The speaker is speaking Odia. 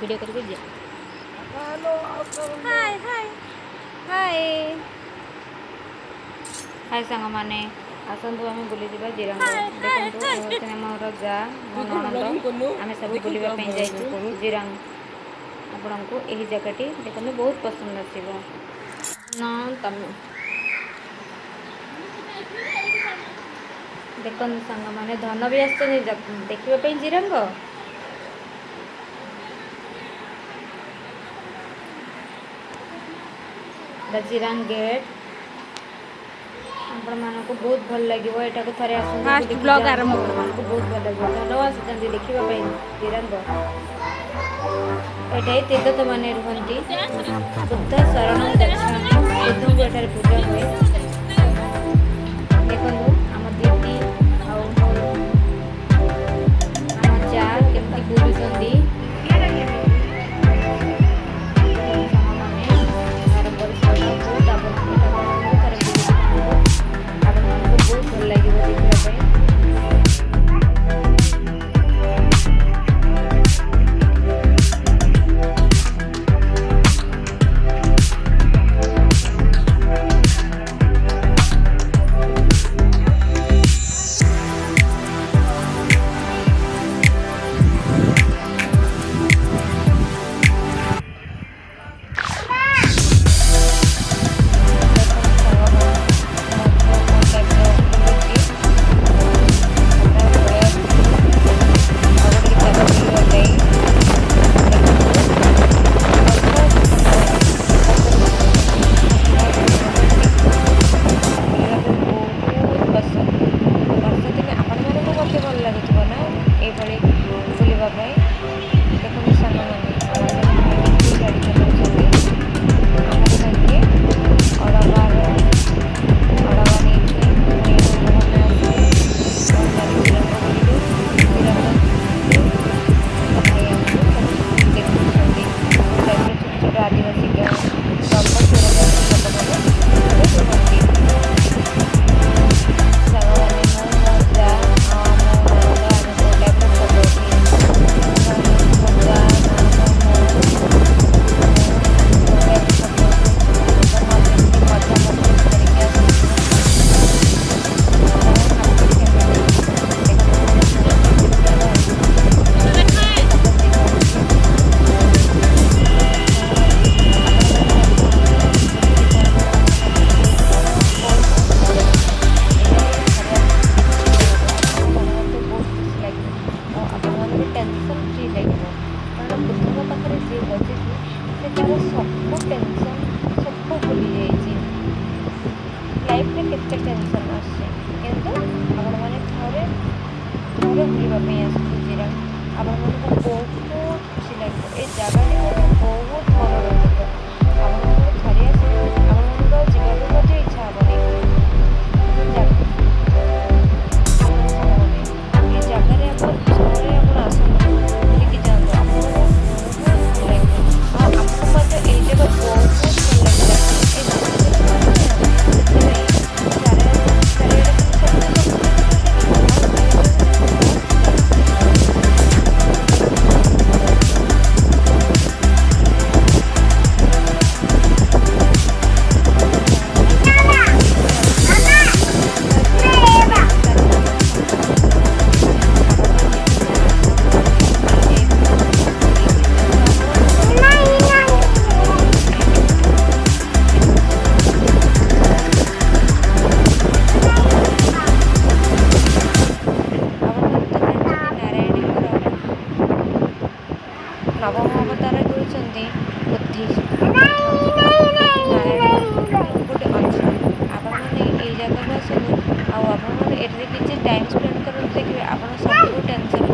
ଭିଡ଼ିଓ କରିକି ଯା। ହାଏ ହାଏ ହାଏ ହାଏ ସାଙ୍ଗମାନେ, ଆସନ୍ତୁ ଆମେ ବୁଲିଯିବା ଜିରାଙ୍ଗ। ଦେଖନ୍ତୁ, ଏ ହେଉଛନ୍ତି ଆମର ଯା, ମୋ ନଣନ୍ଦ। ଆମେ ସବୁ ବୁଲିବା ପାଇଁ ଯାଇଛୁ ଜିରାଙ୍ଗ। ଆପଣଙ୍କୁ ଏହି ଜାଗାଟି ଦେଖନ୍ତୁ, ବହୁତ ପସନ୍ଦ ଆସିବ ନା ତମେ। ଦେଖନ୍ତୁ ସାଙ୍ଗମାନେ, ଧନ ବି ଆସିଛନ୍ତି ଦେଖିବା ପାଇଁ ଜିରାଙ୍ଗ। ଜିରାଙ୍ଗ ଗେଟ୍ ଆପଣମାନଙ୍କୁ ବହୁତ ଭଲ ଲାଗିବ। ଏଠାକୁ ଥରେ ଆସନ୍ତୁ, ଫାଷ୍ଟ ବୁଲିକି ବ୍ଲଗ୍ ଯାଆନ୍ତୁ, ଆରମ୍ଭ କର। ଆପଣମାନଙ୍କୁ ବହୁତ ଭଲ ଲାଗିବ। ଧନ ଆସିଛନ୍ତି ଦେଖିବା ପାଇଁ ଜିରାଙ୍ଗ। ଏଠି ତିବ୍ଦତ ମାନେ ରୁହନ୍ତି। ବୁଦ୍ଧ ଶରଣ ଗଚ୍ଛାମି, ବୁଦ୍ଧଙ୍କୁ ଏଠାରେ ପୂଜା ହୁଏ। ଦେଖନ୍ତୁ, ଆମ ଦିଦି ଆଉ ମୋର ଆମ ଯା କେମିତି ବୁଲୁଛନ୍ତି। ଦେଖନ୍ତୁ ସାଙ୍ଗମାନେ, ଏହାର ପରିସରଟା ବହୁତ। ଆପଣ ଏଠାକୁ ଆସନ୍ତୁ, ଥରେ ବୁଲିକି ଯାଆନ୍ତୁ, ଆପଣମାନଙ୍କୁ ବହୁତ ଭଲ ଲାଗିବ ଦେଖିବା ପାଇଁ। ଦେଖନ୍ତୁ ସାଙ୍ଗମାନେ, ମୋ ଝିଅ କୋଉ ଟାଇପ୍ର ବୁଲୁଛି। ଆମେ ପଳେଇ ଆସିଛୁ ଆଉ ଗୋଟେ ଜାଗା ବୁଲିବା ପାଇଁ। ଦେଖନ୍ତୁ ଗଛ ଅଛି ସାଙ୍ଗମାନେ, ଗଛରେ ବୁଲିବା ପାଇଁ ବହୁତ ପସନ୍ଦ। ବର୍ଷା ଦିନେ ଆପଣମାନଙ୍କୁ ମଧ୍ୟ ଭଲ ଲାଗୁଥିବ ନା ଏଇଭଳି ବୁଲିବା ପାଇଁ? ଦେଖନ୍ତୁ ସାଙ୍ଗମାନେ, ଆମର ଜଣେ ଭାଇ ଦେଖିକି ଗାଡ଼ି ଚଲାଉଛନ୍ତି। ଆମର ଭାଗ୍ୟ ଅଡ଼ବାର ଅଡ଼ବା ନେଇକି ପୁଣି ସାଙ୍ଗମାନେ ଆସିଲେ ଗାଡ଼ି ଜିରାଙ୍ଗ ବୁଲିଲୁ। ଜିରାଙ୍ଗରେ ଭାଇ ଆମକୁ ସବୁ ଦେଖାଉଛନ୍ତି କୋଉ ଟାଇପ୍ର ଛୋଟ ଛୋଟ ଆଦିବାସୀ ଗାଁ, ଲମ୍ବା ସ୍ୱର ଜାତିର ଲୋକମାନେ ଏଠାରେ ରୁହନ୍ତି। ସାଙ୍ଗମାନେ, ମୁଁ, ମୋ ଯା ଆଉ ମୋ ନଣନ୍ଦ ଆମେ କୋଉ ଟାଇପ୍ର ଫଟୋ ଉଠେଇଛୁ। ସାଙ୍ଗମାନେ, ମୋ ଯା, ନଣନ୍ଦ, ମୁଁ ଆମେ କୋଉ ଟାଇପ୍ର ଫଟୋ ଉଠେଇଛୁ ଏବଂ କେମିତି ମଜା ମଜଲିସ୍ କରିକି ଆସିଛୁ ଆମ ହାପି ଫ୍ୟାମିଲି। ଦେଖନ୍ତୁ, ମୋ ପୁଅ କେତେ ଫଟୋ ଦେଖାଉଛି। ସାଙ୍ଗମାନେ, ଆପଣମାନେ ମଧ୍ୟ ଆସନ୍ତୁ, ବୁଲିକି ଯାଆନ୍ତୁ, ଆପଣମାନଙ୍କୁ ବହୁତ ବହୁତ ଭଲ ଲାଗିବ। ଏ ଜାଗାକୁ ଥରେ ଆସିକି ଦେଖିକି ଯାଆନ୍ତୁ, ଆପଣଙ୍କ ମନ ମଧ୍ୟ ବହୁତ ଖୁସି ଲାଗିବ ଆଉ ଆପଣମାନଙ୍କୁ ଟେନସନ୍ ଫ୍ରି ଲାଗିବ। କାରଣ ବୁଦ୍ଧଙ୍କ ପାଖରେ ଯିଏ ବସିଛି, ସେ ତାର ସବୁ ଟେନସନ୍ ସବୁ ଭୁଲି ଯାଇଛି। ଲାଇଫରେ କେତେ ଟେନସନ୍ ଆସୁଛି, କିନ୍ତୁ ଆପଣମାନେ ଥରେ ଥରେ ବୁଲିବା ପାଇଁ ଆସନ୍ତୁ ଜିରାଙ୍ଗ, ଆପଣମାନଙ୍କୁ ବହୁତ ଖୁସି ଲାଗିବ। ଏ ଜାଗାଟି ମଧ୍ୟ ବହୁତ ମନୋରଞ୍ଜକ। ଆପଣମାନଙ୍କୁ ଥରେ ଆସିଲେ ଆପଣମାନଙ୍କୁ ଆଉ ଯିବାକୁ ମଧ୍ୟ ଇଚ୍ଛା ହେବନି। ସାଙ୍ଗମାନେ, ଏ ଜାଗାରେ ଆପଣ ଥରେ ଆପଣ ଆସନ୍ତୁ, ବୁଲିକି ଯାଆନ୍ତୁ, ଆପଣଙ୍କୁ ବହୁତ ଭଲ ଲାଗିବ। ଆଉ ଆମକୁ ମଧ୍ୟ ଏଇ ଜାଗା ବହୁତ ଭଲ ଲାଗିଲା। ଏ ବର୍ଷା ଦିନ ନା, ସେଥିପାଇଁ ଚାରିଆଡ଼େ ଖାଲି ସବୁଜ ସବୁଜ ଦେଖାଯାଉଛି ଆଉ ଏଇ ଜାଗାରେ ମସ୍ତ ଲାଗୁଛି ଦେଖାଯାଉଛି। ସାଙ୍ଗମାନେ, ଏଇ ସାଙ୍ଗମାନେ, ଆମର ଦିଦିଙ୍କ ଆଶ୍ରମ ନେଇଯାଇଥିଲୁ ବୁଲିକି ଯାଆନ୍ତୁ, ଆପଣଙ୍କୁ ମଧ୍ୟ ବହୁତ ଖୁସି ଲାଗିବ। ଦେଖନ୍ତୁ ସାଙ୍ଗମାନେ, ଆପଣମାନେ ତ ଜାଣିଛନ୍ତି, ନାରାୟଣୀଙ୍କର ନବମ ଅବତାର ହେଉଛନ୍ତି ବୁଦ୍ଧ ନାରାୟଣ ଗୋଟେ ଆଶ୍ରମ। ଆପଣମାନେ ଏଇ ଜାଗାକୁ ଆସନ୍ତୁ ଆଉ ଆପଣମାନେ ଏଠାରେ କିଛି ଟାଇମ୍ ସ୍ପେଣ୍ଡ କରନ୍ତୁ, ଦେଖିବେ ଆପଣ ସବୁ ଟେନସନ୍